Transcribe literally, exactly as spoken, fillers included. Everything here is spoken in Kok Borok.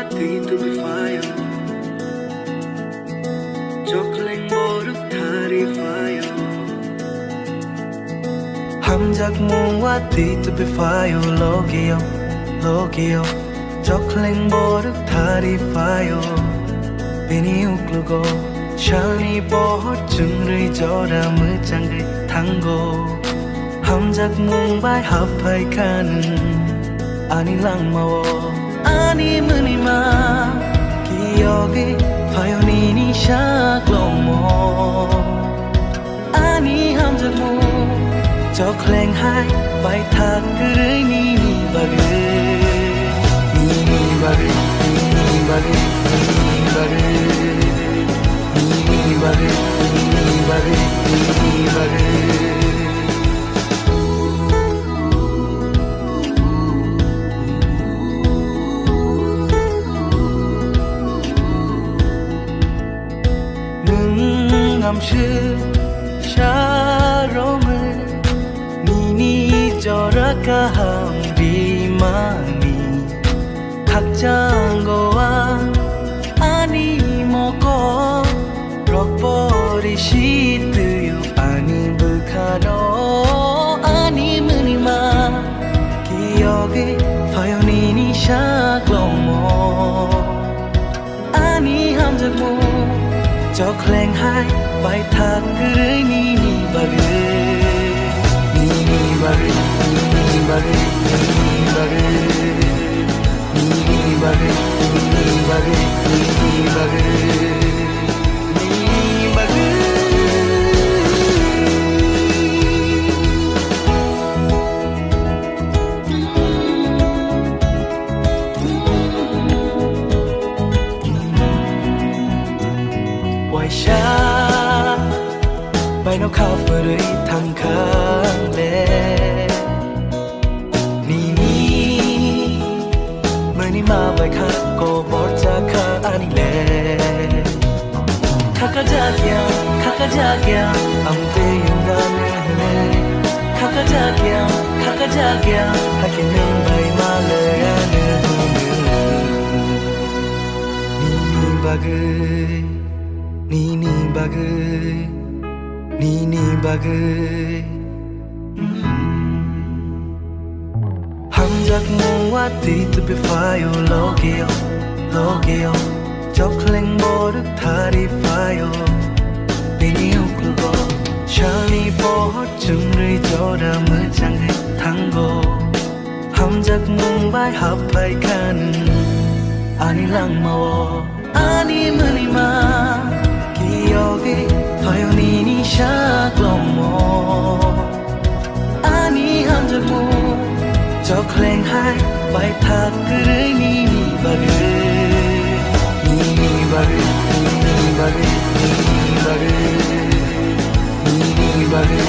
Twi tubi phaio, chokleng borok thari phaio. Hamjakmung watwi tubi phaio, logio, logio, chokleng borok thari phaio. Bini uklugo salni pohor chwngrwi jora mwchangwi thango. Hamjakmung bai happhai kha nwng ani langmao. Ani mwnwima kiyogwi phaio nini saklomo. Ani hamjakmung chokleng hai bai thak kwrwi nini bagwi. Nini bagwi, nini bagwi, nini bagwi. Nini bagwi, nini bagwi, nini bagwi. Nwng amswk sa romwi nini jora kaham rimani. Khakchanggo ang ani mokol rok pori si twio ani bwkhano. Ani mwnwima kiyogwi phaio nini saklomo. Ani hamjakmung chokleng hai bai thak kwrwi nini bagwi. Nini bagwi, nini bagwi, nini bagwi. Nini bagwi, nini bagwi, nini bagwi. Nini bagwi. Waisa baino kha phwrwi thangkha le. Nini mwnwima bai kha kobor chakha ani le. Khakajak ya, khakajak ya, amtwi wngani hwnwi. Khakajak ya, khakajak ya, hakhe nwng bai malaya nwng hwnwi. Nini bagwi, nini bagwi, nini bagwi. Hamjakmung watwi tubi phaio, logio, logio, chokleng borok thari phaio. Bini uklugo salni pohor chwngrwi jora mwchangwi thango. Hamjakmung bai happhai kha nwng ani langmao. Ani mwnwima kiyogwi phaio nini saklomo. Ani hamjakmung chokleng hai bai thak kwrwi nini bagwi. Nini bagwi, nini bagwi, nini bagwi. Nini bagwi,